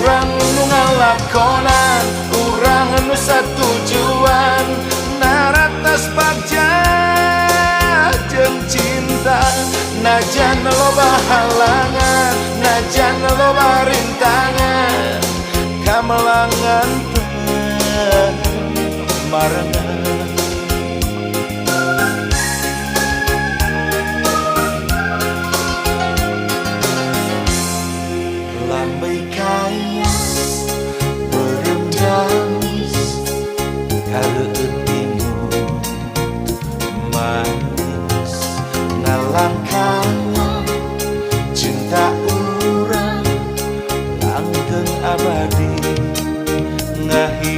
Urang nu ngalakonan, urang nu satujuan, naratas bagja jeung cinta. Najan loba halangan, najan loba rintangan, kamelangan teh marengan. Lambai kayas beureum damis, kareueut timun manis, ngalangkangan cinta urang langgeng abadi. Ngahiji.